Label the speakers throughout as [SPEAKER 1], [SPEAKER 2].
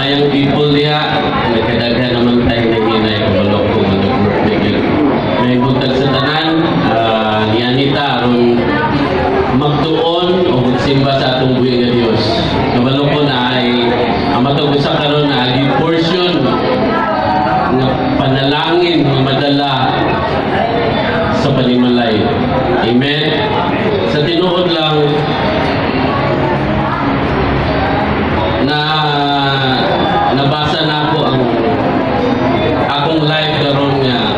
[SPEAKER 1] Mga young people diha, nagkadaghan naman tayo naghinay kabalo ko nga nag-birthday gyud. May buntag sa tanan, niani ta aron magtuon o magsimba sa atong buhi nga Dios. Kabalo ko na ay ang matag usa karon na agi portion nga panalangin nga madala sa panimalay. Amen. Sa tinuod lang na nabasa na ako ang akong life karon nga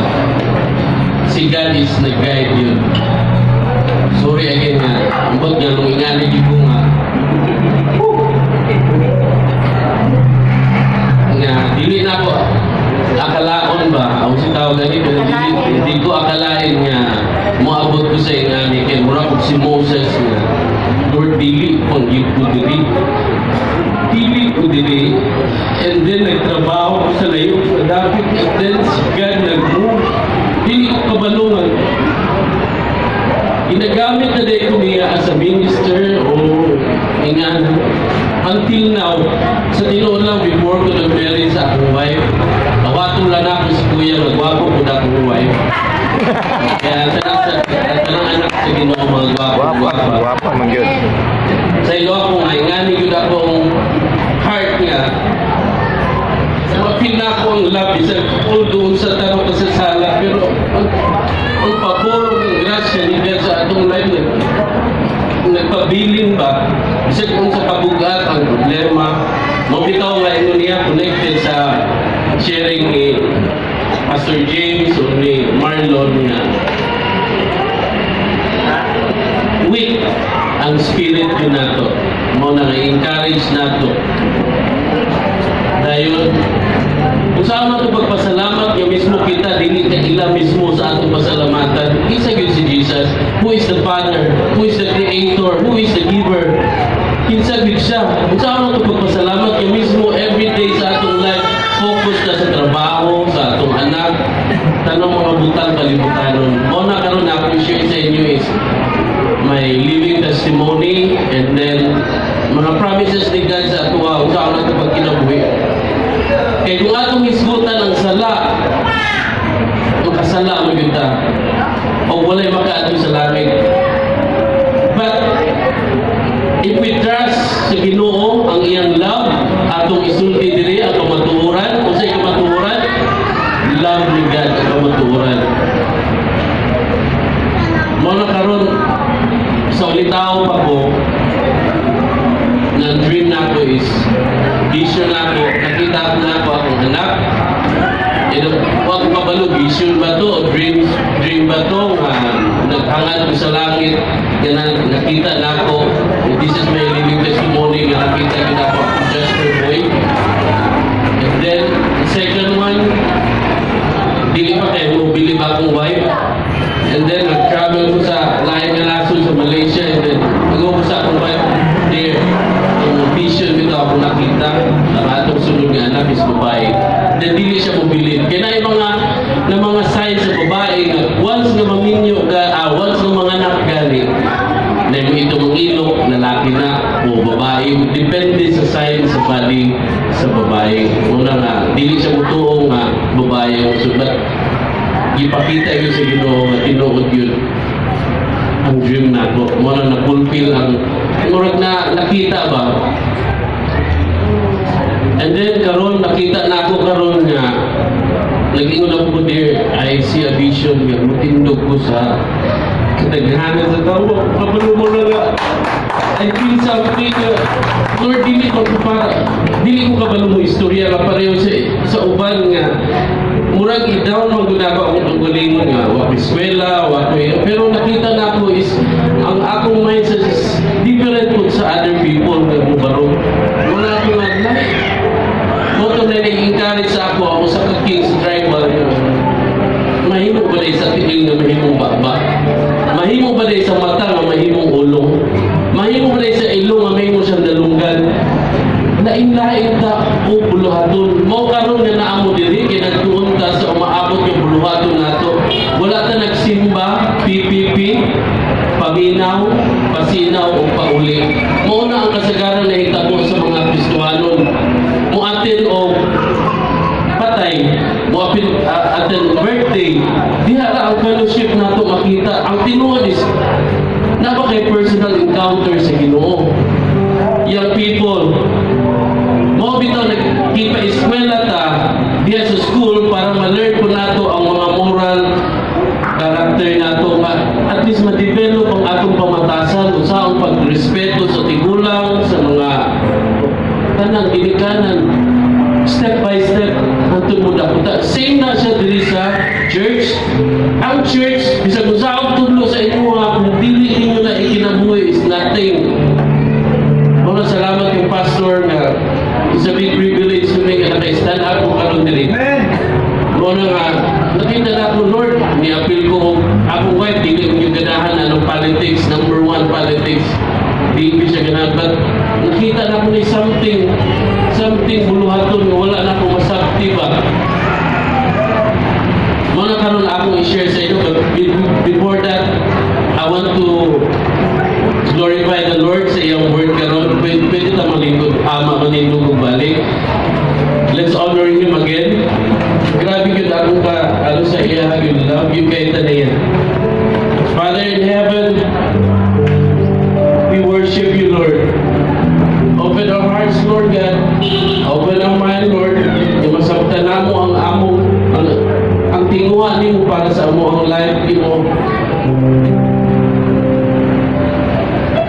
[SPEAKER 1] si God is nag-guide yun. Sorry again nga, ambot nga nung ingani gyud ko nga nga dili na ako akalaon ba ako si tawag gani, pero dili, di ko akalain nga moabot ko sa ingani kay mura kog si Moses nga, "Lord, dili pang gyud ko diri, dili ko diri." And then nagtrabaho ko sa layo dapit and then si God nag-move. Dili ko kabalo nga ginagamit na dahil ko niya as a minister o ingan until now. Sa tinuod lang, before ko nag-marry sa akong wife, awato lang ako si kuya nga gwapo ko na akong wife, kaya tanang anak sa Ginoo mga gwapo.
[SPEAKER 2] Guwapa,
[SPEAKER 1] Gwapa.
[SPEAKER 2] Guwapa man gyud.
[SPEAKER 1] Sa ilo ako nga ingani gyud akong heart nga ma-feel na ako ang love bisan although sa tanong ko sa sala, pero ang pabor ng grasya ni God sa atong life nagpabilin ba bisan kung sa kabugat ang problema mo. Bitaw nga ingon niya connected sa sharing ni Pastor James o ni Marlon nga weak ang spirit yun nato, mo na nga encourage nato dayon kung saan man ito pagpasalamat nga mismo kita dili ka ila mismo sa atong pasalamatan. Isa gyud si Jesus, who is the Father, who is the Creator, who is the Giver. Kinsa gyud siya? Kung saan man ito pagpasalamat nga mismo everyday sa atong life, focus na sa trabaho, sa atong anak, tanong mga butang kalibutanon. Mo na karon na akong share sa inyo is my living testimony and then mga promises ni God sa atoa kung saan nato pagkinabuhi. Kay kung atong hisgutan ang sala, makasala mo gyud ta. O walay makaadto sa langit. But if we trust sa Ginoo ang iyang love, atong isulti diri ang kamatuoran. Unsay kamatuoran? Love ni God ang kamatuoran. Mao na karon sa ulitaw pa ko na dream nako is vision nako, nakita ko na ako akong anak. And wag ko kabalo vision ba to o dreams, dream ba to nga naghangad ko sa langit nga nakita nako. This is my living testimony nga nakita gyud ako akong Jasper boy. And then the second one, dili pa kay mo bili ba akong wife. And then nag-travel ko sa lain nga nasod sa Malaysia and then nag ko sa akong wife there, ang vision bitaw ako nakita ang atong sunod nga anak is babae. Then dili siya mobilin kay naay mga na mga signs sa babae nga once nga maminyo ka, once nga manganak gani na mo ito mong ilok, lalaki na o babae, depende sa sign sa body sa babae. Una nga dili siya mutuo nga babae ang subat. Gipakita yun sa Ginoo nga tinuod yun ang dream nako. Mo na na-fulfill ang murag na nakita ba. And then karon nakita na ako karon nga nag-ingon ako ko there, I see a vision nga mutindog ko sa kadaghanan sa tao. Kabalo mo na nga I feel something nga Lord, dili ko para dili ko kabalo mo istorya nga pareho sa uban nga murag i-down man gud ako akong kaugalingon nga wa ko eskwela, wa ko, pero nakita na ako is ang akong mindset is different pud sa other people nga mubaro. Wala ako nga lahi mo to na nag-encourage sa ako ako sa ka-Kings tribal nga mahimo ba diay sa tiil nga mahimong baba? Mahimo ba diay sa mata nga mahimong ulong? Mahimo ba diay sa ilong nga mahimo siyang dalunggan? Lain-lain ta o buluhaton. Mao karon nga naa mo diri kay nagtuon ta sa umaabot yung buluhaton nato. Wala ta nagsimba, PPP, paminaw, pasinaw o pauli. Mao na ang kasagaran na hitabo sa mga Kristohanon. Mo atin tinuod is naa ba kay personal encounter sa Ginoo? Young people, mao bitaw nagkipa eskwela ta diya sa school para ma-learn po nato ang mga moral character nato nga at least ma-develop ang atong pamatasan, unsa ang pagrespeto sa tigulang, sa mga tanang ginikanan, step by step hantod mo dakuta. Same na siya diri sa church. Ang church, bisag unsa ang tudlo sa inyo, kung dili ninyo na ikinabuhi is nothing. Muna salamat kay pastor nga it's a big privilege to me nga naka-stand up ko karon diri. Muna nga nakita na ako, Lord, ni-appeal ko akong wife, dili ko yung ganahan anong politics, number one politics. Di ko siya ganahan. But nakita na ko ni something buluhaton nga wala na ako masabti ba. Muna karon akong i-share sa inyo, but before that, I want to glorify the Lord sa iyang word karon. Pwede ta malingkod, ama manindog og balik. Let's honor Him again. Grabe gyud akong ka ano sa iya gyud, love gyud kay ta niya. Father in heaven, we worship you, Lord. Open our hearts, Lord God. Open our mind, Lord. Nga masabtan namo ang among ang tinguha nimo para sa amo ang life, Ginoo.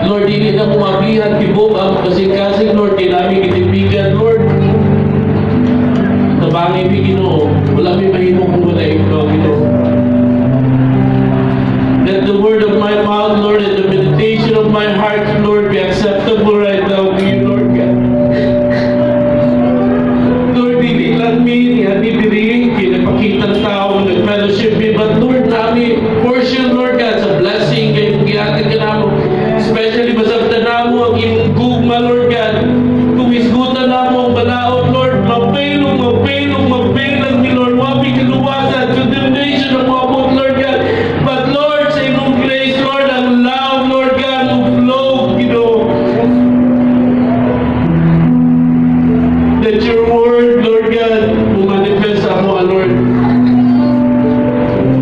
[SPEAKER 1] Lord, dili na kumablihan tibok ang kasing-kasing, Lord, di namin gitipigan, Lord. Tabangi mi, Ginoo. Wala mi mahimo kung wala ikaw, Ginoo. Let the word of my mouth, Lord, and the meditation of my heart, Lord, be acceptable right now to you, Lord God. Lord, dili lang mi, ni Ati diri, kinapakitang tao, nag-fellowship mi, but Lord, nami, portion, Lord God, sa blessing, kay mong gihatag ka namo. Especially, masabtan namo ang imong gugma, Lord God. Kung isgutan namo ang balaod, Lord, mapailong, mapailong, mapailang mi, Lord, wa mi kaluwasan, condemnation ang moabot, Lord God. But Lord, sa imong grace, Lord, ang love, Lord God, will flow, Ginoo. Let your word, Lord God, will manifest sa amo, Lord.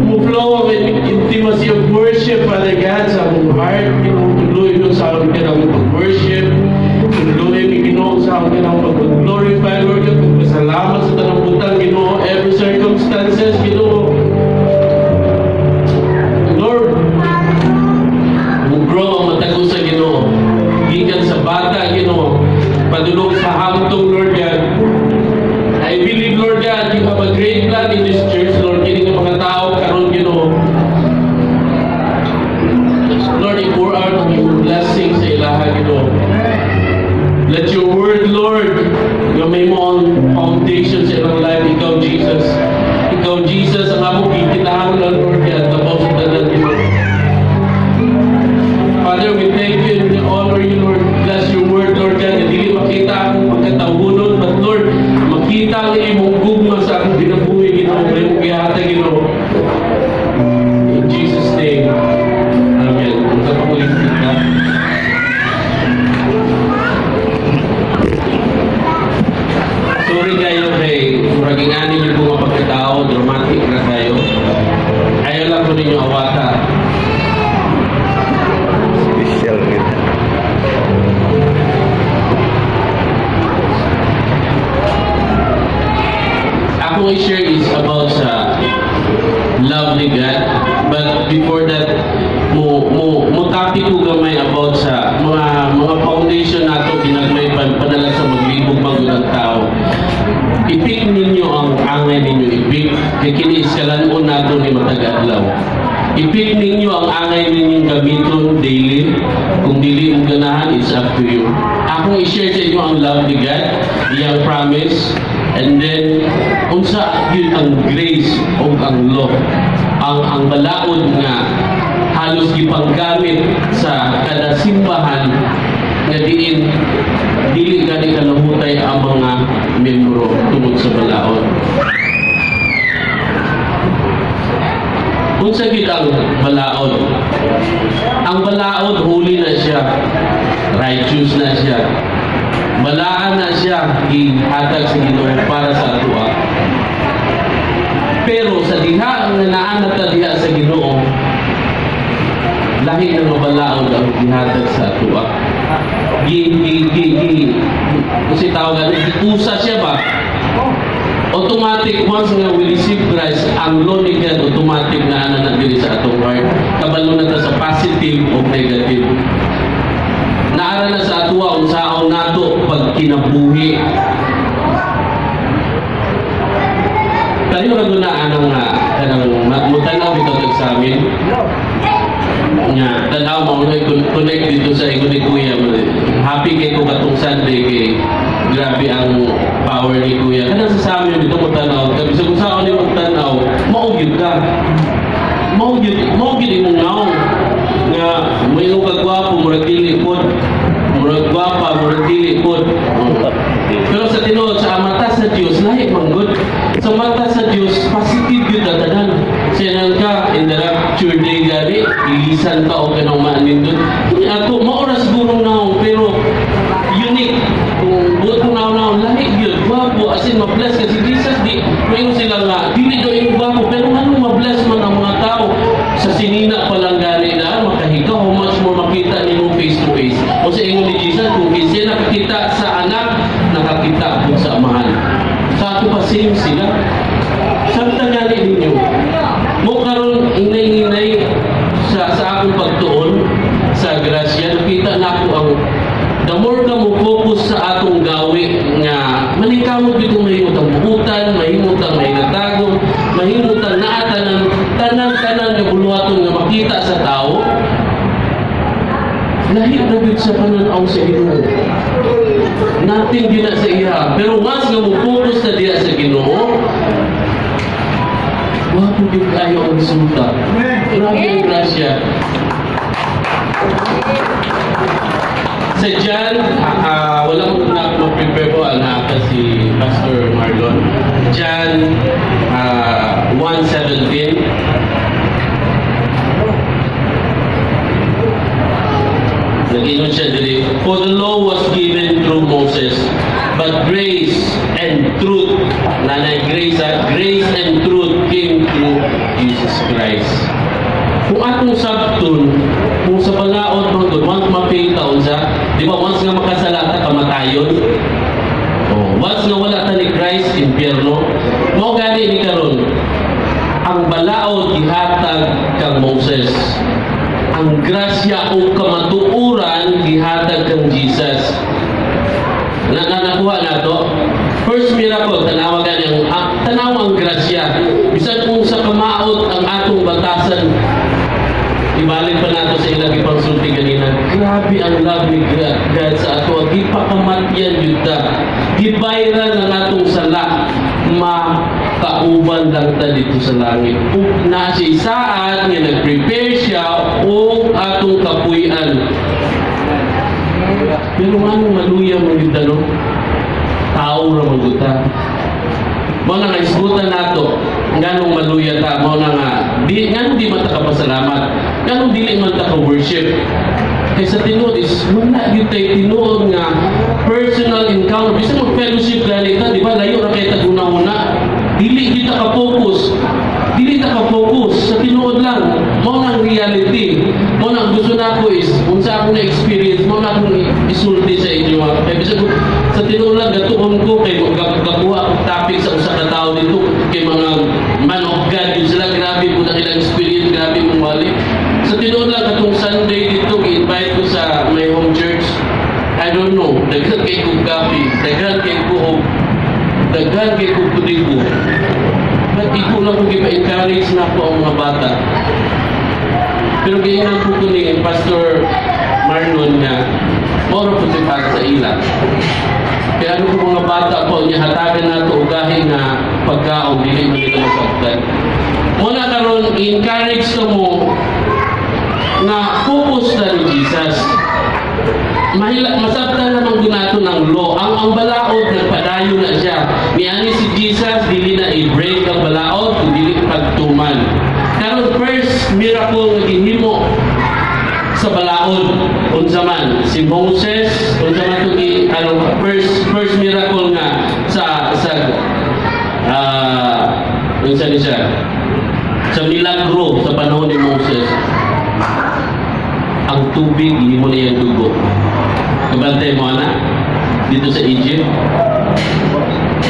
[SPEAKER 1] Mo-flow ang intimacy of worship, Father God, sa among heart. Ginoo, tuloy mo sa among kanang pag-worship. Tuloy mi, Ginoo, sa among kanang pag-glorify, Lord God. Pagpasalamat sa tanang butang, Ginoo, every circumstances, Ginoo. Lord, mo-grow ang matago sa Ginoo. Gikan sa bata, Ginoo, padulong sa hamtong, Lord God. I believe, Lord God, you have a great plan in this church, Lord. Kini nga mga tao karon, Ginoo. Lord, i-pour out ang iyong blessing sa ilaha, Ginoo. Let your word, Lord, nga may mo ang foundation sa ilang life, ikaw, Jesus. Ikaw, Jesus, ang among gikinahanglan, Lord God, labaw sa tanan, Ginoo. Father, we thank you and we honor you, Lord. Bless your word, Lord God. Dili makita akong pagkatawunon, but Lord, makita ang imong gugma sa akong kinabuhi, Ginoo, nga imong gihatag, Ginoo. In Jesus' name, Amen. Magkapangulit ka. Sorry kayo kay murag ingani niyo po nga pagkatao, dramatic na kayo. Ayaw lang ko ninyo awata.
[SPEAKER 2] Special kita.
[SPEAKER 1] Akong i-share is about sa love ni God. But before that, mo topic ko gamay about sa mga foundation nato ginagmay padala sa maglibog magulang tao. I-pick ninyo ang angay ninyo, i-pick kay kini iskalan-on nato ni matag adlaw. I-pick ninyo ang angay ninyong gamiton daily. Kung dili mo ganahan, it's up to you. Akong i-share sa inyo ang love ni God, iyang promise, and then unsa yun ang grace o ang law, ang balaod nga halos gipanggamit sa kada simbahan nga diin dili gani kalahutay ang mga membro tungod sa balaod. Unsa gid ang balaod? Ang balaod huli na siya, righteous na siya, balaan na siya gihatag sa Ginoo para sa atoa. Pero sa diha nga naa na ta diha sa Ginoo, Lahi ng mabalaod ang gihatag sa atoa. Gi gi gi gi kasi tawag gikusa siya ba? Automatic, once nga we receive Christ, ang law ni God automatic na ana na diri sa atong heart. Kabalo na ta sa positive o negative. Naara na sa atoa unsaon nato pag kinabuhi. Tayo ra guna anang nga kanang mutanaw bitaw tag sa amin. Nga tanaw mo na connect dito sa ingon ni Kuya. Happy kay ko katong Sunday kay grabe ang power ni Kuya. Kanang sa amin dito mo tanaw, kay bisag unsaon nimo tanaw, mao gyud ka. Mao gyud imong naong nga moingon ka gwapo, murag dili pod. Murag gwapa, murag dili pod. Pero sa tinuod, sa mata sa Dios lahi man gud. Sa mata sa Dios positive gyud ang tanan. Siya ka in the rapture day gani, ilisan ka o kanang maanindot. Kung ato mao ra siguro naong pero unique kung buot ko naong lahi gyud, gwapo, as in ma-bless kasi Jesus di moingon sila nga dili daw imong gwapo, pero nganong ma-bless man ang mga tao sa sinina pa lang gani na makahikaw, how much more makita nimo face to face. O sa ingon ni Jesus, kung kinsa nakakita sa anak, nakakita pud sa Amahan. Sa ato pa same sila. Samtang gani ninyo mo karon inay-inay sa akong pagtuon sa grasya, nakita nako ang the more ka mo focus sa atong gawi nga manikamot gyud kung mahimot ang buutan, mahimot ang mahinatagong, mahimot ang naa tanan tanan-tanan nga buluhaton nga makita sa tao, lahi na gyud sa panan-aw sa Ginoo. Nothing gyud na sa iya. Pero once nga mo focus na diya sa Ginoo, wapo gyud kayo ang resulta. Grabe ang grasya. Sa John, wala ko na ma-prepare ko, na si Pastor Marlon. John 1:17. Nag-ingon siya diri, "For the law was given through Moses, but grace and truth," nanay grace, grace and truth came through Jesus Christ. Kung atong sabton, kung sa balaod man gud, once ma-fail ta unsa, di ba once nga makasala ta kamatayon? Oh, once nga wala ta ni Christ, impyerno. Mao gani ni karon, ang balaod gihatag kang Moses. Ang grasya o kamatuoran gihatag kang Jesus. Na nakuha na to. First miracle, tanawa gani ang tanawa ang grasya. Bisan kung sa kamaot ang atong batasan, ibalik pa nato sa ilang ipangsulti kanina. Grabe ang love ni God sa ato. Gipakamatyan yun ta. Gibayran ang atong sala. Makauban lang ta dito sa langit. Ug na siya isaad nga nag-prepare siya og atong kapuy-an. Pero anong maluya man yun ta, no? Tao ra man gud ta. Mao na nga isgutan nato nganong maluya ta, mao na nga di nganong di man ta kapasalamat, nganong dili man ta ka worship. Kay sa tinuod is wala gyud tay tinuod nga personal encounter. Bisan mag fellowship gani ta, di ba layo ra kay tag una-una. Dili gyud ta ka-focus. Dili ta ka-focus sa tinuod lang. Mao na ang reality. Mao na ang gusto nako is unsa akong na-experience, mao na akong isulti sa inyo. Kay bisan sa tinuod lang gatuon ko kay gakuha akong topic sa usa ka tawo dito kay mga man of God yun sila, grabe po na ilang experience, grabe mong wali. Sa tinuod lang katong Sunday dito gi-invite ko sa my home church. I don't know, daghan kay kog coffee, daghan kay ko og daghan kay kog kudigo. But iko lang ko gipa-encourage na ako ang mga bata. Pero giingan ko ni Pastor Marlon nga moro po si para sa ila. Kaya ano ko mga bata po niya hatagan nato ugahin nga pagkaon dili man nila masabtan. Muna karon i-encourage ka mo na focus na ni Jesus. Mahila masabtan naman gud nato ng law. Ang balaod nagpadayon na siya. Niani si Jesus dili na i-break ang balaod kung dili pagtuman. Karon first miracle nga gihimo sa balaod unsa man si Moses, unsa man to gi ano first miracle nga sa unsa ni siya sa milagro sa panahon ni Moses. Ang tubig gihimo niyang dugo. Kabantay mo ana dito sa Egypt.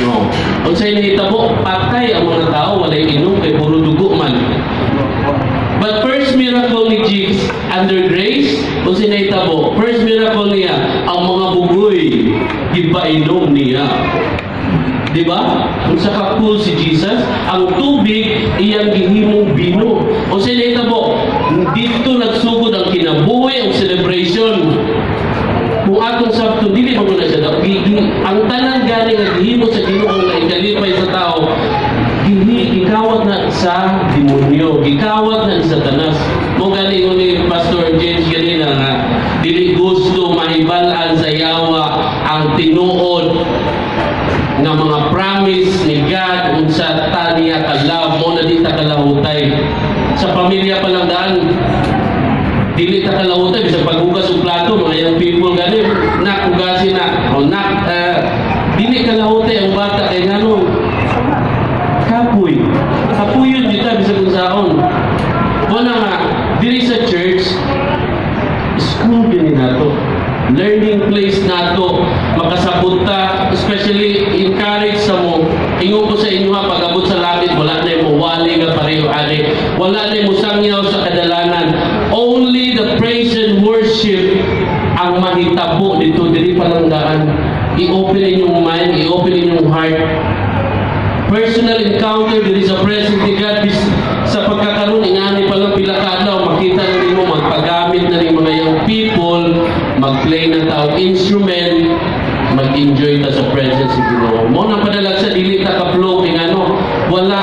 [SPEAKER 1] No. Unsay nahitabo, patay ang mga tao, walay inom kay puro dugo man. But first miracle ni Jesus under grace, unsay nahitabo? First miracle niya, ang mga bugoy gipainom niya. Di ba? Unsa ka cool si Jesus, ang tubig iyang gihimong bino. Unsay nahitabo? Dito nagsugod ang kinabuhi, ang celebration. Kung atong sabto, dili man na siya. Ang tanan gani nga gihimo sa Ginoo nga ikalipay sa tao, gikawat na sa demonyo, gikawat na sa Satanas. Mo gani ko ni Pastor James ganina nga dili gusto mahibal-an sa yawa ang tinuod nga mga promise ni God, unsa ta niya ka love mo na di ta kalahutay. Sa pamilya pa lang daan, dili ta kalahutay. Bisag paghugas og plato, mga young people gani, "Nak, hugasi na." O nak, dili kalahutay ang bata kay ngano? Kapoy. Kapuyon kita bisag unsaon. Mo na nga diri sa church, school din nato, learning place nato, makasabot ta. Especially encourage sa mo, ingon ko sa inyo ha, pag-abot sa langit, wala na mo wali nga pareho ani, wala na mo sangyaw sa kadalanan. Only the praise and worship ang mahitabo dito. Diri pa lang daan, i-open inyong mind, i-open inyong heart, personal encounter diri sa presence ni God. Sa pagkakaroon ingani pa lang pila ka adlaw, makita na nimo magpagamit na ning mga young people, mag-play ng taong instrument, mag-enjoy ta sa presence ni Ginoo. Mo nang padalag sa dili ta ka-flow kay ngano? Wala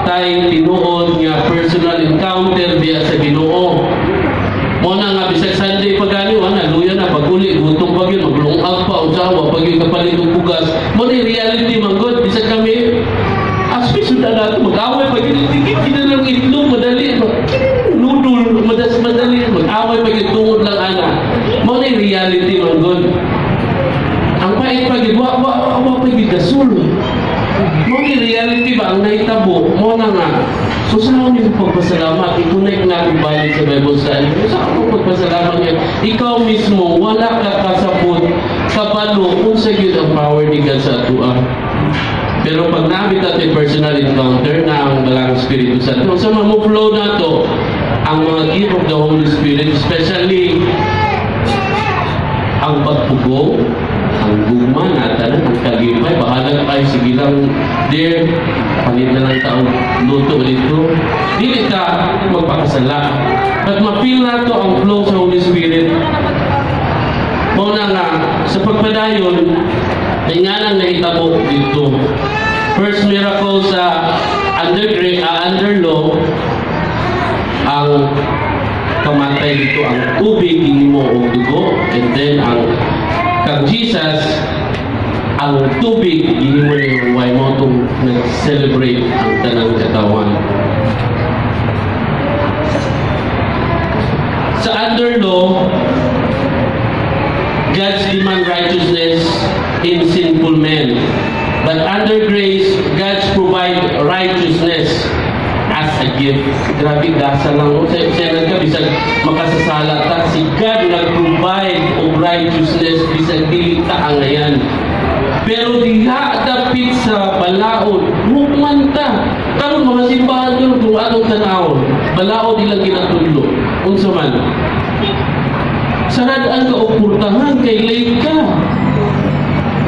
[SPEAKER 1] tay tinuod nga personal encounter diya sa Ginoo. Mo na nga bisag Sunday pa gani, wala luya na pag-uli, gutom pa gyud, maglungag pa unsa, wa pa gyud kapalit og bugas. Mo ni reality man gud, bisag kami aspi sudah nato, mag-away pa gyud, tigit gid lang itlog, madali noodle, madas madali mag-away pa gyud tungod lang ana. Mo ni reality man gud. Ang pait pa gyud, wa pa gyud gasol. Mo ni reality ba ang nahitabo. Mo na nga so sa so, ni pagpasalamat, i-connect natin balik sa Bible study. Sa ako pagpasalamat niya, ikaw mismo wala ka kasabot, kabalo unsa gyud ang power ni God sa atoa. Pero pag naabit natin personal encounter na ang Balang Espiritu Santo, sa mga flow nato ang mga gift of the Holy Spirit, especially ang pagpugo, ang gugma natanan, ang kalipay, bahala ka kayo, sige lang, dear, palit na lang taong luto dito. Dili ka magpakasala. But ma-feel nato ang flow sa Holy Spirit. Mao na nga, sa pagpadayon, ay nga nang nahitabo dito. First miracle sa under law, ang pamatay dito, ang tubig gihimo og dugo, and then ang kang Jesus, ang tubig gihimo niyang wine. Mo itong nag-celebrate ang tanang katawan. Sa under law, God's demand righteousness in sinful men. But under grace, God's provide righteousness as a gift. Grabe, gasa lang. Sa ka, bisag makasasala ta, si God nag-provide of righteousness, bisag dili ta angayan. Pero diha dapit sa balaod, hukman ta. Karon mga simbahan karon, kung atong tanawon, balaod ilang ginatudlo. Unsa man? Saradaan ka og purtahan kay late ka.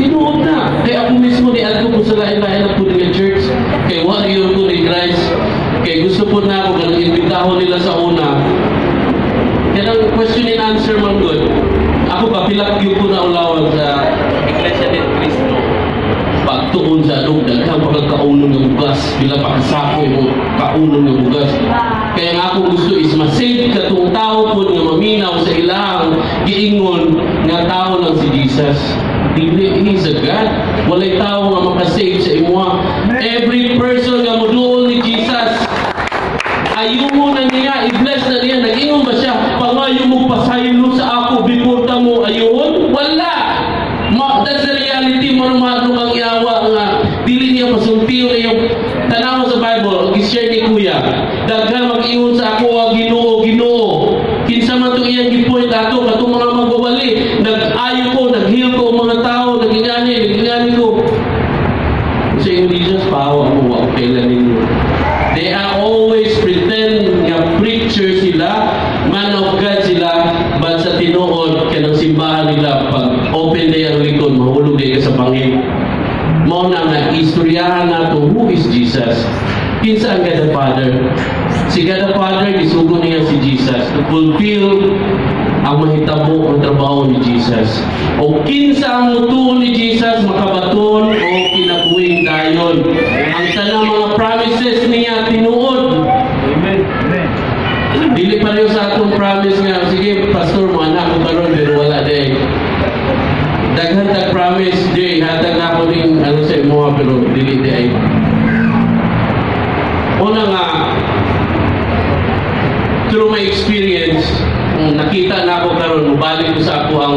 [SPEAKER 1] Tinuod na. Kay ako mismo ni adto ko sa lain-lain na po nga church. Kay warrior ko ni Christ. Kay gusto po na ako kanang imbitahon nila sa una. Kanang question and answer man good. Ako kapilak gyud ko na ulawan sa Iglesia ni Cristo. Pagtuon sa adog, daghang pagkakaunon nga bugas, pila pa kasako mo kaunon nga bugas. Kaya nga ako gusto is ma-save katong tao pod nga maminaw sa ilang giingon nga tao lang si Jesus. Dili, He's a God. Walay tao nga makasave sa imuha. Every person nga moduol ni Jesus, ayuho na niya, i-bless na niya. Nag-ingon ba siya, "Pangayo mo pasaylo sa ako before ta mo ayuhon"? Wala! That's the reality mo. Mahadlok ang yawa nga dili niya pasultiyon na yung tanaw sa Bible, gi-share ni Kuya. Daghan mag-ingon sa ako, "Ah, Ginoo, Ginoo." Kinsa man to iyang gi-point? Nag-heal ko ang mga tao, nagingani, nagingani ko. Sa ingon ni Jesus, "Pahawa mo, wa ko kaila ninyo." They are always pretend nga preacher sila, man of God sila, but sa tinuod, kanang simbahan nila, pag open day ang likod, mahulog day ka sa bangin. Mao na nga, istoryahan nato, who is Jesus? Kinsa ang God the Father? Si God the Father, gisugo niya si Jesus to fulfill ang mahitabo ang trabaho ni Jesus. O kinsa ang mutuo ni Jesus, makabaton o kinabuhing dayon. Ang tanang mga promises niya tinuod.
[SPEAKER 2] Amen. Amen.
[SPEAKER 1] Dili pareho sa atong promise nga, "Sige, pastor, mo anak ko karon," pero wala day. Daghan tag promise, "Jay, hatag na ako ning ano sa imo," pero dili day. Una nga, through my experience, kung nakita na ako karon, mubalik ko sa ako ang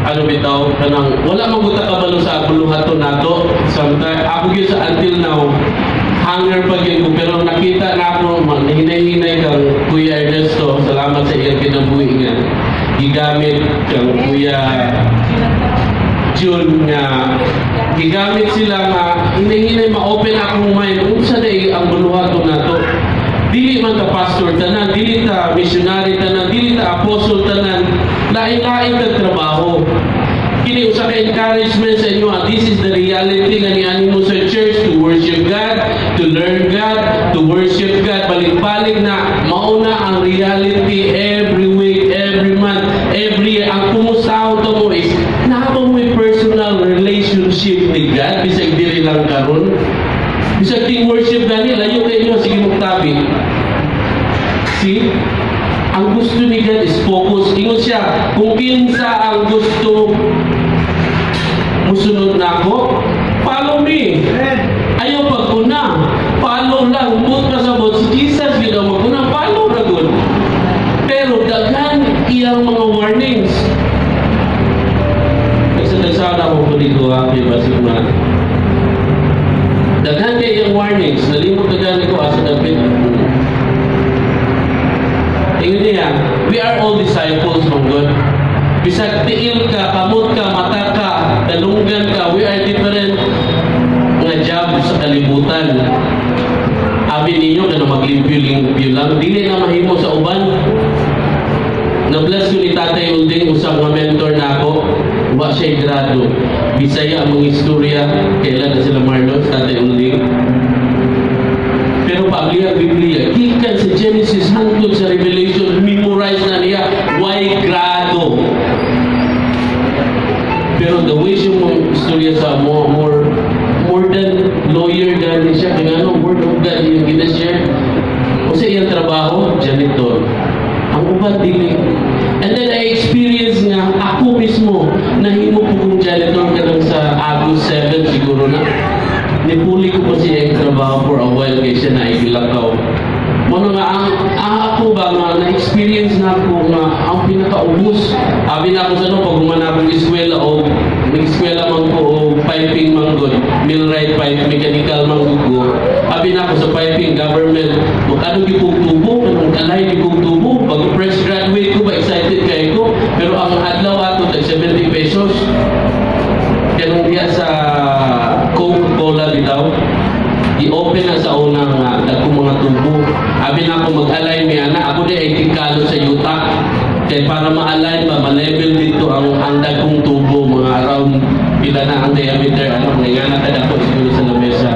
[SPEAKER 1] ano bitaw, kanang wala man gud ta kabalo sa buluhaton nato. Sometimes ako gyud sa until now hunger pa gyud ko, pero nakita na ako man hinay-hinay kang Kuya Ernesto, salamat sa iyang kinabuhi nga gigamit kang Kuya June nga gigamit sila nga hinay-hinay ma-open akong mind unsa day ang buluhaton nato. Dili man ta pastor tanan, dili ta missionary tanan, dili ta apostle tanan, lain-lain kag trabaho. Kini usa ka encouragement sa inyo, ah, this is the reality nga niani mo sa church to worship God, to learn God, to worship God. Balik-balik na mauna ang reality every week, every month, every year. Ang kumustahan to mo is naa ba mo'y personal relationship ni God bisag diri lang karon? Bisag ting worship gani, layo kay inyo, sige mong tabi. See? Ang gusto ni God is focus. Ingon siya, "Kung kinsa ang gusto musunod na ako, follow me." Ayaw paguna. Follow lang. Buot pasabot, si Jesus yun ang maguna. Follow ra gud. Pero daghan iyang mga warnings. Kasi nagsana ko po dito ha, kay basig ma. Daghan kay iyang warnings. Nalimot na gani ko asa dapit. Ingon niya, we are all disciples of God. Bisag tiil ka, kamot ka, mata ka, dalunggan ka, we are different nga job sa kalibutan. Abi ninyo, kana maglimpyo-limpyo lang. Dili na mahimo sa uban. Na-bless ko ni Tatay Ulding, usang nga mentor na ako. Wa siya grado. Bisaya ang mga istorya. Kailan na sila Marlon, Tatay Ulding. Pero pag ang Biblia, gikan sa Genesis hangtod sa Revelation, memorize na niya, why grado. Pero the way siya mo istorya sa mo, more than lawyer gani siya, kaya ano, word of God yung gina-share. O sa iyang trabaho, janitor. Ang uban dili. And then I experience nga, ako mismo, nahimo ko kong janitor kanang sa August 7 siguro na. Nipuli ko pa siya yung trabaho for a while kay siya na igilakaw. Mao nga ang ako ba nga na-experience na ako nga ang pinakaubos. Abi na ako sa no pag human akong eskwela o mag-eskwela man ko o piping man gud, millwright pipe, mechanical man gud ko. Abi na ako sa piping government, magkano gyud kong tubo, kanang kalay gyud kong tubo. Pag fresh graduate ko ba, excited kay ko, pero ang adlaw ato tag 70 pesos. Kanang diya sa Coca-Cola bitaw, i-open na sa unang dagkong mga tubo. Abi na ako mag-align mi ana, ako di ay tigkalo sa yuta. Kay para ma-align ba, ma-level dito ang dagkong tubo, mga around pila na ang diameter, ano, mga nga na ko siguro sa lamesa.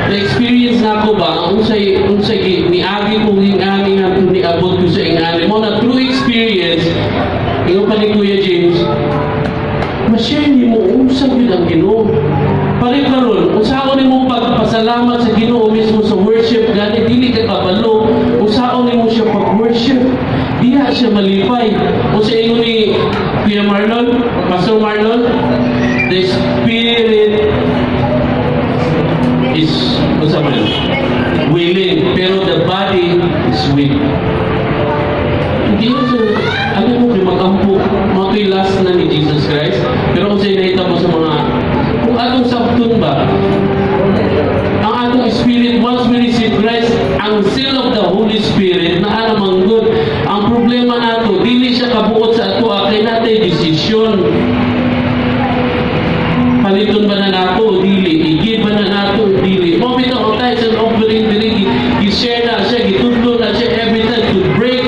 [SPEAKER 1] Na-experience na ako ba, ang unsay niagi ko ingani nga niabot ko sa ingani. Mo na true experience, ingon pa ni Kuya James, ma-share nimo unsa gyud ang Ginoo. Palit karon, unsaon nimo pagpasalamat sa Ginoo mismo sa worship gani dili ka kabalo, unsaon nimo siya pag-worship? Diha siya malipay. Unsa ingon ni Kuya Marlon, Pastor Marlon, the spirit is unsa man? Willing, pero the body is weak. Hindi yun sa, ano mo, kay mag-ampo, mga last na ni Jesus Christ. Pero kung sa'yo nakita mo sa mga, kung atong sabton ba, ang atong spirit, once we receive Christ, ang seal of the Holy Spirit, na namang good. Ang problema nato, dili siya kabuot sa ato, kay natin tay desisyon. Paliton ba na nato o dili? I-give ba na nato o dili? Mao bitaw ang tithes and offering diri, gi-share na siya, gitudlo na siya every time to break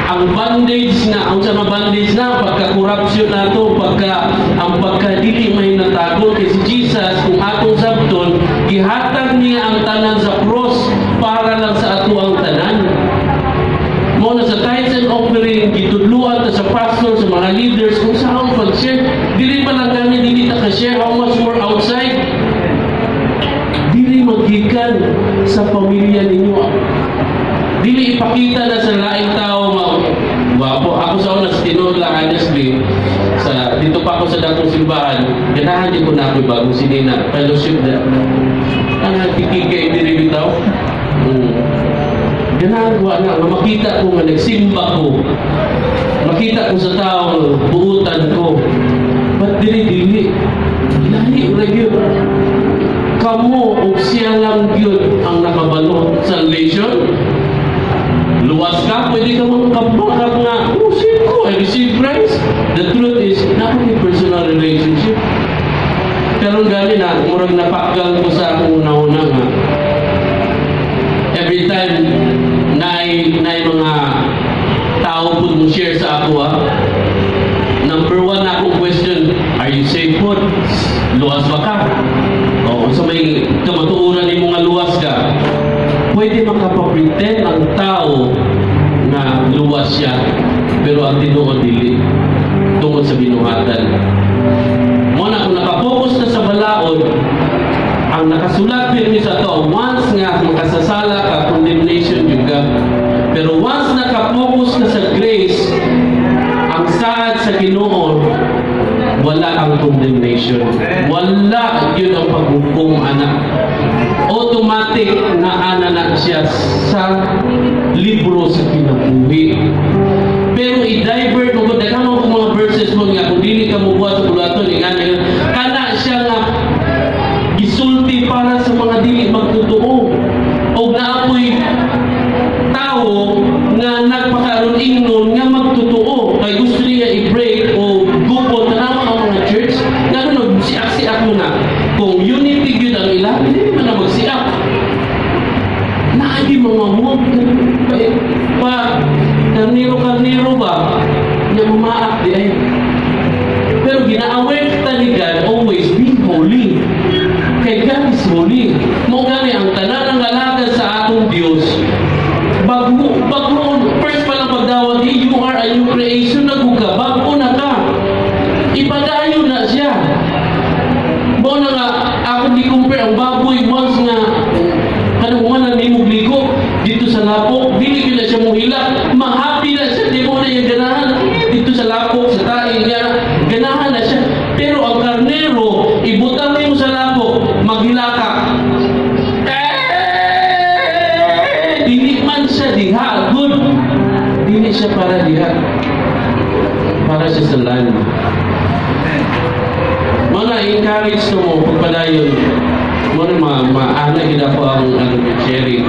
[SPEAKER 1] ang bondage na, ang sa mga bondage na, pagka-corruption nato, pagka, ang pagka-dili may natago. Kay si Jesus, kung atong sabton, gihatag niya ang tanan sa cross para lang sa ato ang tanan. Mao na sa tithes and offering, gitudluan ta sa pastor, sa mga leaders, kung saan pag-share. Dili pa lang kami, dili ta ka-share, how much more outside? Dili magikan sa pamilya ninyo. Dili ipakita na sa laing tao nga gwapo. Ako sa una, sa tinuod lang, honestly, sa dito pa ako sa dakong simbahan, ganahan di ko na ako bagong sinina, fellowship na. Ang nagtikig kay diri bitaw. Ganahan ko na, nga makita ko nga nagsimba ko. Makita ko sa tao, buutan ko. But dili dili. Lahi ra gyud. Kamo og siya lang gyud ang nakabalo. Salvation. Luwas ka, pwede ka mangkabangkab nga, "Oh, save ko, I receive Christ." The truth is, naa may personal relationship. Karon gani na, murag napakgal ko sa akong una-una nga. Every time naay mga tao pud mo share sa ako ah. Number one na akong question, "Are you saved po? Luwas ba ka?" O, sa may kamatuoran nimo nga luwas ka, pwede makapapretend ang tao na luwas siya, pero ang tinuod dili tungod sa binuhatan. Mao na kung nakapokus na sa balaod, ang nakasulat pirmi sa ato, once nga makasasala ka, condemnation jud ka. Pero once nakapokus ka sa grace, ang saad sa Ginoo, wala ang condemnation. Wala yun ang paghukom, anak. Automatic na ana na siya sa libro sa kinabuhi. Pero i-divert mo ko, daghan mo kung mga verses mo nga kung dili ka mo buhat sa buluhaton, ingan kana siya nga gisulti para sa mga dili magtotoo. O naapoy tao nga nagpakaroon ingnon nga magtotoo kay gusto niya i-break o gupon tanawa ang mga church nga ano siak-siak mo na kung unity gyud ang ila, hindi man na magsiak. Naagi mga mo pa, pa karniro karniro ba nga mamaak di ay, pero gina-aware ta ni God, always be holy kay God is holy. Mao gani ang tanan ng alagad sa atong Dios, bago bago first pa lang pagdawat, you are a new creation na ka, bago na ka, ipadayon na siya. Mao na nga ako di compare ang baboy, once nga kanang wala ni mo ligo dito sa lapok, dili gyud na siya mohila, mahappy na siya, di mo na yung ganahan dito sa lapok sa tae niya, ganahan na siya. Pero ang karnero, ibutang nimo sa lapok, maghilaka eh, dili man siya diha good, dili siya para diha, para siya sa land. Mga encourage to mo pagpadayon mo na ma maana gid ako ang ano sharing.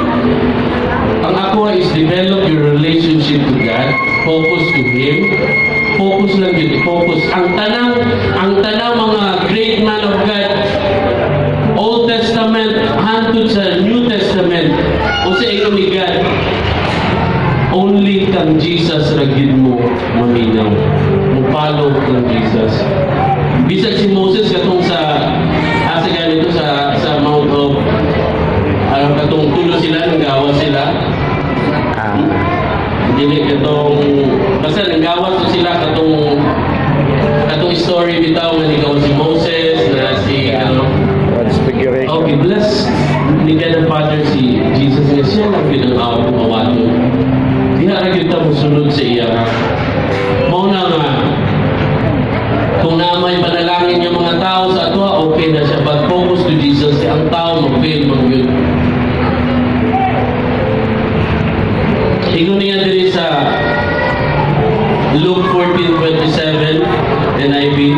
[SPEAKER 1] Ang ako is develop your relationship to God, focus to Him. Focus lang yun, focus. Ang tanang mga great man of God, Old Testament hantod sa New Testament, o sa ingon ni God, only kang Jesus ra gyud mo maminaw. Mo follow kang Jesus. Bisag si Moses katong sa asa ganito sa Mount of ano katong tulo sila nanggawa sila.
[SPEAKER 2] Ah,
[SPEAKER 1] Dili katong basta nanggawa to sila katong katong story bitaw nga nigaw si Moses na si ano.
[SPEAKER 2] Transfiguration.
[SPEAKER 1] Okay, bless ni God the Father si Jesus nga siya lang gyud ang awong mawaton. Diha ra gyud ta mosunod sa iya. Mao na nga kung na may panalangin yung mga tao sa ato, okay na siya. But focus to Jesus, kay ang tao mag-fail man gyud. Ingon niya diri sa Luke 14:27 NIV,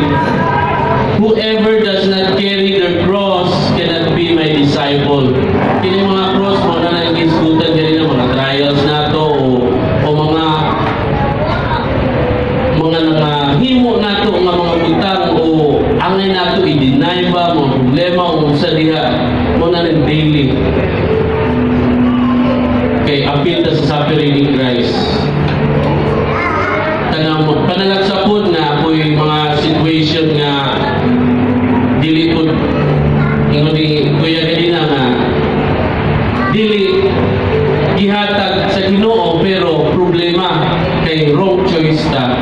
[SPEAKER 1] "Whoever does not carry their cross cannot be my disciple." Kini mga cross mo na nagisgutan ganina, mga trials nato o mga nangahimo. butang o angay nato i-deny ba mga problema o unsa diha mo na ning daily kay apil ta sa suffering ni Christ. Kanang panalagsapod na ako'y mga situation nga dili po, ingon ni Kuya ganina, nga dili gihatag sa Ginoo pero problema kay wrong choice ta.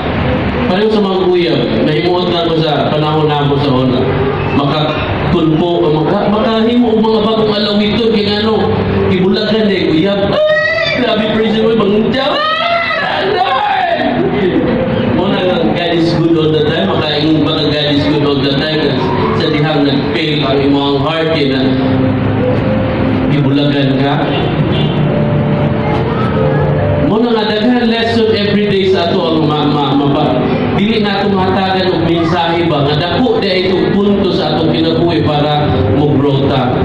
[SPEAKER 1] Pareho sa mga uyab, nahimuot na ko sa panahon namo sa una makakulpo, makahimo og mga bagong alawiton kay ngano gibulagan eh uyab. Ay, grabe, prison mo bangja. Mo na nga God is good all the time. Makaingon ba ka God is good all the time sa dihang nag-fail ang imong heart kay na gibulagan ka? Mo na nga daghan lesson everyday sa ato ang ma, ma, ma, dili nato mahatagan og mensahe ba nga dako di itong punto sa atong kinabuhi para mo grow ta.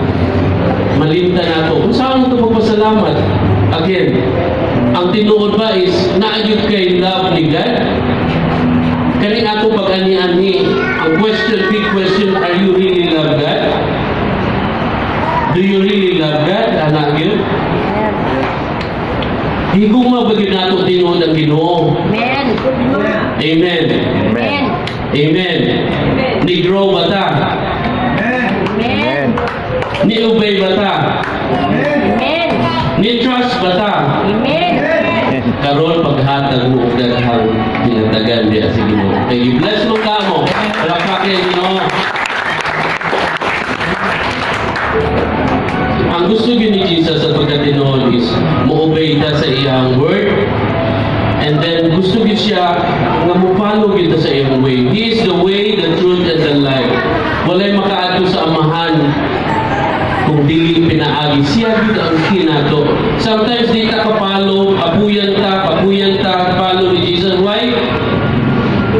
[SPEAKER 1] Malimtan nato kung saan ito magpasalamat. Again, ang tinuod ba is naa gyud kay love ni God kani ato pag-ani-ani. Ang question, big question, are you really love God? Do you really love God, anak yun? Higugma ba gyud nato tinuod ang Ginoo?
[SPEAKER 3] Amen.
[SPEAKER 1] Amen.
[SPEAKER 2] Amen.
[SPEAKER 1] Amen. Ni grow ba ta?
[SPEAKER 3] Amen.
[SPEAKER 2] Amen.
[SPEAKER 1] Ni obey ba ta?
[SPEAKER 3] Amen.
[SPEAKER 1] Ni trust ba ta?
[SPEAKER 3] Amen.
[SPEAKER 1] Karon paghatag mo og daghang ginatagan diha sa Ginoo. Kay i-bless mo ka mo. Palakpak kay Ginoo. Ang gusto gyud ni Jesus sa pagkatinuod is mo-obey ta sa iyang word and then gusto gyud siya nga mo-follow gyud ta sa iyang way. He is the way, the truth, and the life. Walay makaadto sa Amahan kung dili pinaagi. Siya gyud ang key nato. Sometimes di ta kapalo, kapuyan ta, follow ni Jesus. Why?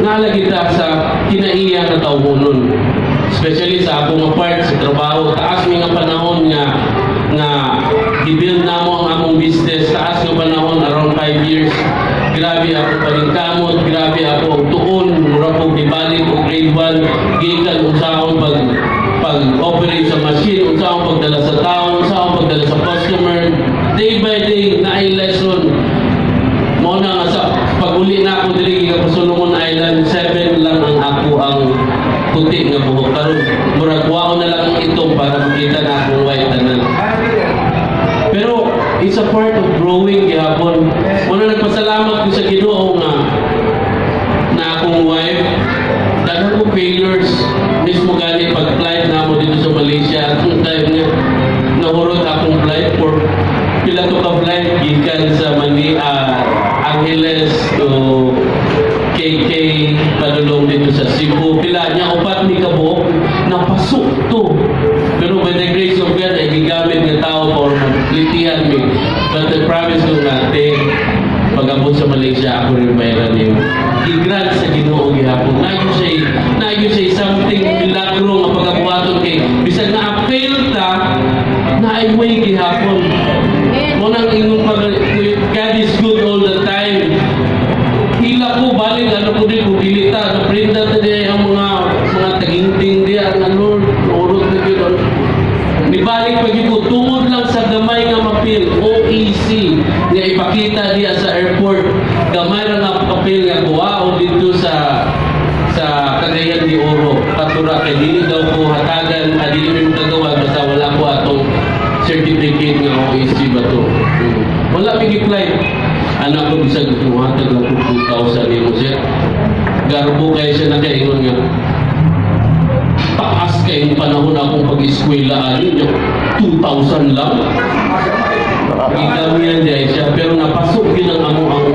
[SPEAKER 1] Nalagi ta sa kinaiya nga tawhonon. Especially sa akong nga part sa trabaho, taas mi nga panahon nga nga i-build namo ang among business, taas nga panahon, around 5 years. Grabe ako paningkamot, grabe ako og tuon, mura kog nibalik og grade 1, gikan unsaon pag operate sa machine, unsaon pagdala sa tao, unsaon pagdala sa customer. Day by day naay lesson. Mao na nga sa pag-uli na ako diri gikan sa Solomon Island, 7 lang ang ako ang puti nga buhok. Karon murag wao na lang ang itom para makita na akong white tanan. Pero it's a part of growing gihapon. Mao na nagpasalamat ko sa Ginoo nga na akong wife, daghan ko failures mismo gani pag flight namo dito sa Malaysia. Atong time nga nahurot akong flight for pila to ka flight gikan sa Manila, Angeles to KK, padulong dito sa Cebu. Pila niya, upat mi kabuok napasok to. Pero by the grace of God ay gigamit nga tao for maglitihan mi. But the promise ko nga, te, pag-abot sa Malaysia, ako rin bayaran niyo. Gi-grant sa Ginoo gihapon. Naa gyud siya something milagro nga pagabuhaton kay bisag na fail ta, naay way gihapon. Mo nang ingon pag God is good all the time. Hila ko balik ano ko din kung dili ta naprinda ta di ang mga taginting di ang Lord urot na gyud. Nibalik pa gyud ko tungod lang sa gamay nga mapil OEC nga ipakita diya sa airport. Gamay ra nga papel nga kuwaon dito sa Cagayan de Oro. Katura kay dili daw ko hatagan, dili mi makagawa basta wala ko atong certificate nga OEC ba to. Wala mi flight. Anak ko, bisag muhatag lang ko 2,000 nimo siya. Garbo kay siya, nakaingon nga taas kay yung panahon akong pag-eskwela ani 2,000 lang. Gigamihan diay siya pero napasok yun ang amo ang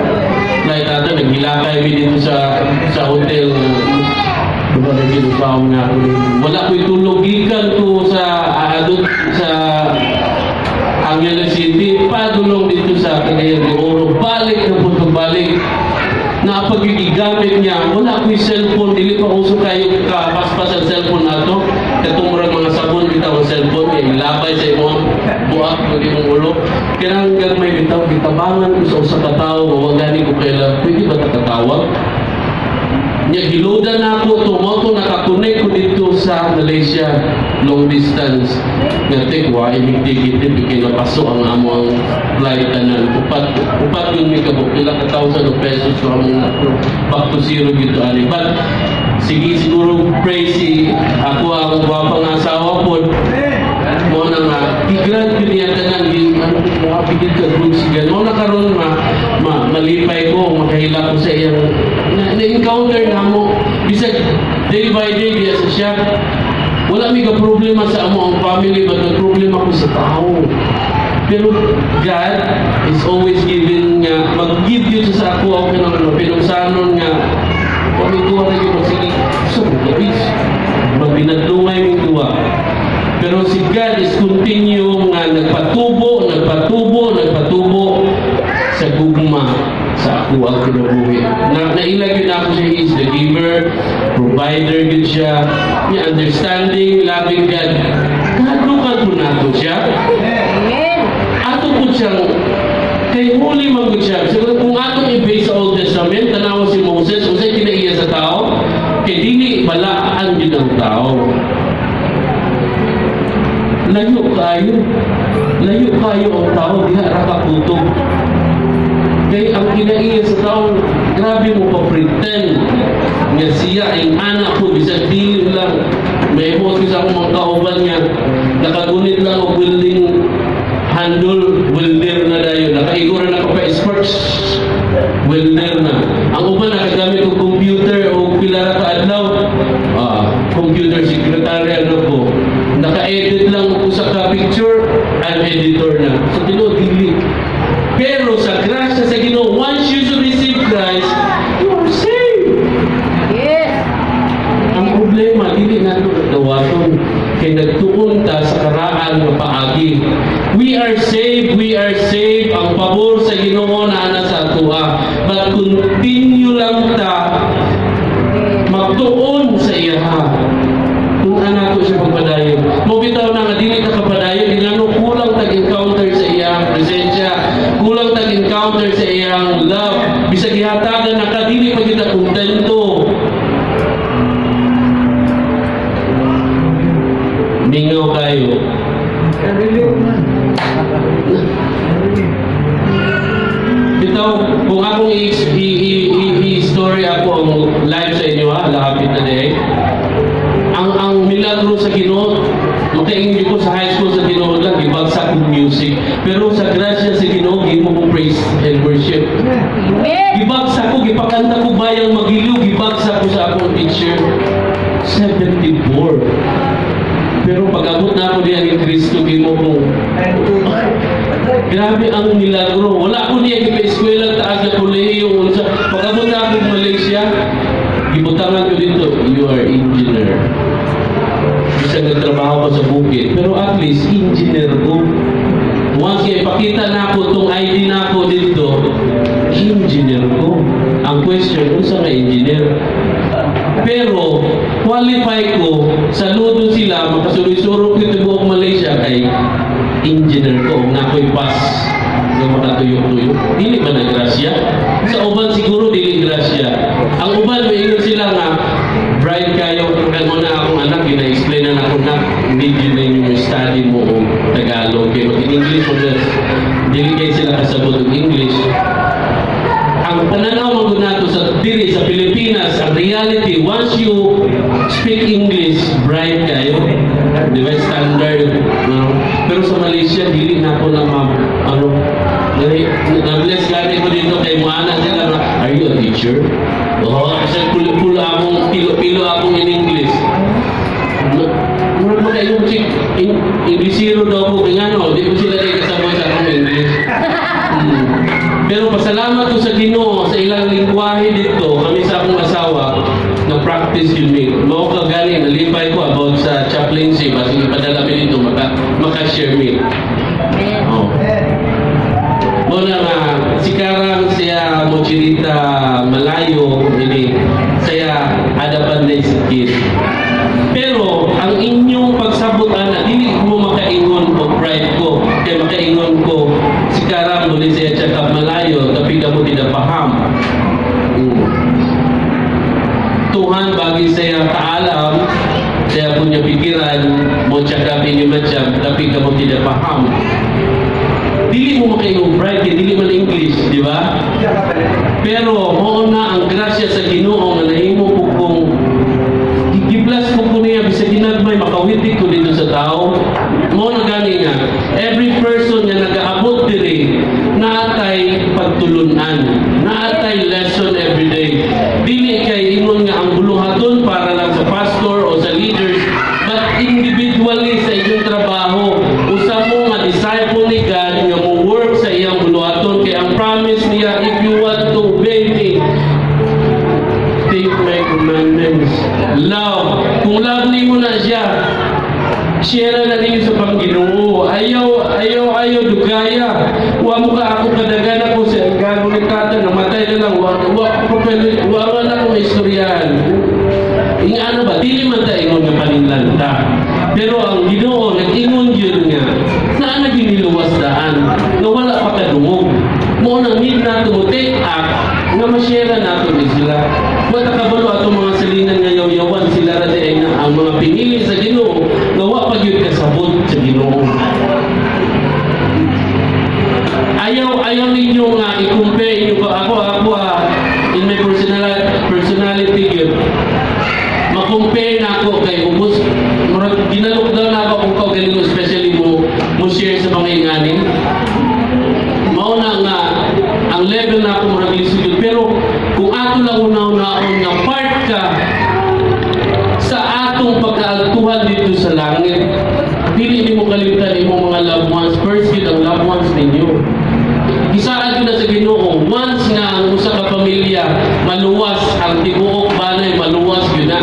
[SPEAKER 1] flight ato. Naghilakay mi dito sa hotel. Diba na ginusaw nga ako. Wala ko'y tulog gikan ko sa adot sa Angeles City padulong dito sa Cagayan de Oro, balik na po pagbalik na pag gigamit niya. Wala ko'y cellphone, dili pa uso kayo kapaspas ang cellphone nato, katong murag mga sabon bitaw ang cellphone kay ilabay sa imong buak pag imong ulo. Kaya hanggang may bitaw gitabangan ko sa usa ka tawo. Wa gani ko kaila, pwede ba ta katawag? Nya giloadan na ako to mo to, nakakonect ko dito sa Malaysia, long distance nga tek wa imig ticket kay napaso ang amo ang flight tanan. Upat upat yun mi kabuk, pila ka thousand of pesos so among na back to zero gito ani. But sige, siguro pray si ako ang gwapa nga asawa pod mo na nga i-grant yun niya tanan gi ano mo bigid ka good sigan mo na karon ma malipay ko, makahila ko sa iyang na, na-encounter na mo bisag day by day diya sa siya. Wala mi ka problema sa amo ang family, but nag problema ko sa tao. Pero God is always giving nga mag-give yun sa ako ang kanang ano pinungsanon nga kami duha na yun sige so gabis magbinadlungay ming duha. Pero si God is continue nga nagpatubo, nagpatubo, nagpatubo sa gugma sa ako ang kinabuhi. Na naila gyud ako siya, He is the giver, provider gyud siya, niya understanding, loving God. Kahadlukan po nato siya.
[SPEAKER 3] Amen.
[SPEAKER 1] Ato po siyang kay huli man gud siya. Siguro kung atong i-base sa Old Testament, tanawa si Moses, unsay kinaiya sa tao, kay dili balaan gyud ang tao. Layo kayo. Layo kayo ang tao, diha ra ka kutob. Kay ang kinaiya sa tao, grabe mo pa pretend nga siya ay anak ko, bisag dili lang. May ko sa akong mga kauban nga, nakagunit lang og welding handle, welder na dayon. Nakaigo ra na pa sports, welder na. Ang uban nakagamit og computer o pila ra ka adlaw, computer secretary ano ko. Naka-edit lang og usa ka picture, I'm editor na. So tinuod dili. Pero sa grasya sa Ginoo, once you receive Christ, you are saved. Ang problema, dili nato dawaton kay nagtuon ta sa karaan nga paagi. We are saved, we are saved. Ang pabor sa Ginoo naa na sa atoa. But continue lang ta magtuon sa iyaha. Kung anak ko siya pagpadayon. Mo bitaw na nga dili ka kapadayon, ingano kulang tag encounter sa iyang presensya, kulang tag encounter sa iyang love. Bisag gihatagan na ka, dili pa kita kontento. Mingaw kayo. Bitaw, kung akong i-story ako ang live sa inyo ha, lahapit na day. Ang milagro sa Ginoo, makaingin ko sa high school sa Ginoo lang, gibagsak kong music. Pero sa grasya sa Ginoo, gimo kong praise and worship.
[SPEAKER 3] Amen.
[SPEAKER 1] Gibagsak ko, gipakanta ko bayang magiliw, gibagsak ko sa akong teacher. 74. Pero pag abot na ako diyan ni Kristo, gimo kong grabe ang milagro. Wala ko niya gipa-eskwela taas na kolehiyo unsa. Pag abot na ako Malaysia, gibutangan ko dito, "You are engineer." Bisag nagtrabaho ko sa bukid, pero at least engineer ko. Once kay ipakita na ako tong ID na ako dito, engineer ko. Ang question, unsa nga engineer? Pero qualify ko, saludo sila, makasuroy-suro ko ito buong Malaysia kay engineer ko, na ako'y pass nga makatuyok-tuyok. Dili ba na grasya? Sa uban siguro dili grasya. Ang uban maingon sila nga bright kayo kung na akong anak gina-explain na ako na medyo na yung study mo og Tagalog kay mag English mo dili kay sila kasabot og English. Ang pananaw mo nato sa diri sa Pilipinas, ang reality, once you speak English, bright kayo. Di ba? Standard. No? Pero sa Malaysia, dili na ako na ma, ano, na-bless gani ko dito kay Moana sila na, "Are you a teacher?" Oh, kasi pulo-pulo akong, pilo-pilo akong in English. Murag mo kayo chick, Inglesero daw ko, kaya ano, di ko sila kay kasabay sa akong English. Pero pasalamat ko sa Ginoo sa ilang lingwahe dito, kami sa akong asawa, na practice yun mi. Mao ka gani, nalipay ko about sa chaplaincy, basi ipadala mi dito, maka-share mi.
[SPEAKER 3] Amen.
[SPEAKER 1] Oh. Mo na nga, si Karang siya mo cerita Malayo ini saya ada pandai sikit. Pero ang inyong pagsabot ana dili mo makaingon og pride ko kay makaingon ko si Karang boleh saya cakap Melayu, tapi kamu tidak paham. Paagi sa iyang kaalam, saya punya pikiran, mo cakap ini macam, tapi kamu tidak paham. Dili mo makaingon bride, kay dili man English, di ba? Pero mao na ang grasya sa Ginoo nga nahimo po kong gi-bless po ko niya bisag ginagmay makawitik ko dito sa tao. Mao na gani nga every person nga nagaabot diri naatay pagtulunan, naatay lesson every day. Dili kay ingon nga ang buluhaton para lang sa pastor o sa leaders, but individually sa inyong trabaho, usa mo nga disciple ni God nga mo work sa iyang buluhaton, kay ang promise niya, "If you want to obey me, take my commandments." Love. Kung love nimo na siya, share na ninyo sa Panginoon. Ayaw, ayaw, ayaw, dugaya. Wa mo ka ako kadagan ako sa gago ni tata, namatay na lang. Wa, wa, wa, wa na akong istoryahan. Inga ano ba, dili man ta ingon nga paninlanta. Pero ang Ginoo nag-ingon yun nga, naa na giniluwas daan, nga wala pa kadungog. Mao nang need nato mo take act nga ma-share nato ni sila. Wa ta kabalo atong mga silingan nga yaw-yawan, sila ra di ay na ang mga pinili sa Ginoo nga wa pa gyud kasabot sa Ginoo. Ayaw ayaw ninyo nga i-compare inyo ko ako ako ah, in my personality gyud ma-compare na ako kay ubos murag ginalukdaw na ako kung kaugalingon, especially mo mo share sa mga ingani. Mao na nga ang level na ako murag lisod yun. Pero kung ato lang una-unaon nga part ka sa atong pagkaaltuhan dito sa langit, dili nimo kalimtan imong mga loved ones. First yun ang loved ones ninyo. Gisaad ko na sa Ginoo, once nga ang usa ka pamilya maluwas, ang tibuok banay maluwas yun na.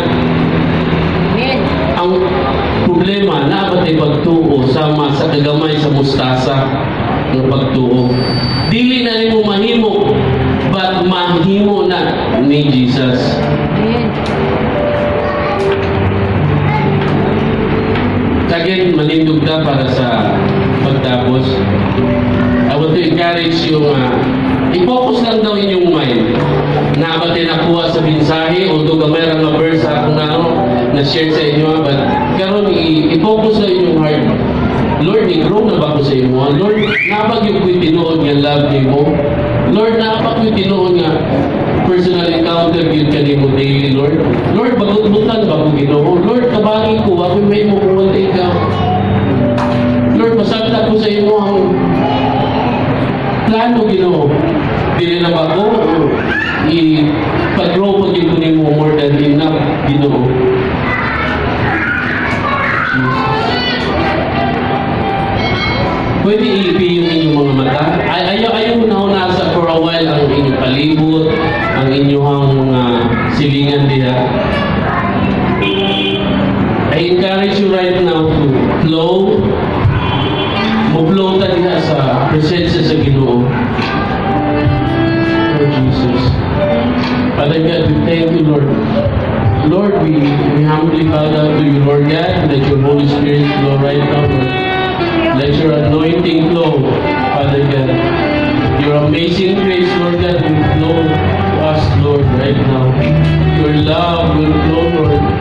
[SPEAKER 3] Amen.
[SPEAKER 1] Ang problema, naa ba tay pagtuo sama sa kagamay sa mustasa ng pagtuo? Dili na nimo mahimo, but mahimo na ni Jesus.
[SPEAKER 3] Amen.
[SPEAKER 1] Again, manindog ka para sa pagtapos. I want to encourage you nga i-focus lang daw inyong mind. Na ba tayo nakuha sa mensahe, although gamay ra nga verse ako na ano, na-share sa inyo, but karon i-focus lang inyong heart. Lord, ni-grow na ba ko sa imo? Lord, naa ba gyud ko'y tinuod nga love nimo? Lord, naa ba ko'y tinuod nga personal encounter gyud kanimo daily, Lord? Lord, bagutbutan ba ko, Ginoo? Lord, kabangi ko, ako'y may mo kung wala ikaw. Lord, masabta ko sa imo ang plano, Ginoo. Dili na ba ko? I-pag-grow pag ko nimo more than enough, Ginoo. Jesus. Pwede iipi yung inyong mga mata. Ay, ayaw, ayaw na nasa for a while ang inyong palibot, ang inyong mga silingan diha. I encourage you right now to flow. Mo-flow ta diha sa presensya sa Ginoo. Oh Jesus. Father God, we thank you, Lord. Lord, we humbly bow down to you, Lord God. Let your Holy Spirit flow right now, Lord. Let your anointing flow, Father God. Your amazing grace, Lord God, will flow to us, Lord, right now. Your love will flow, Lord.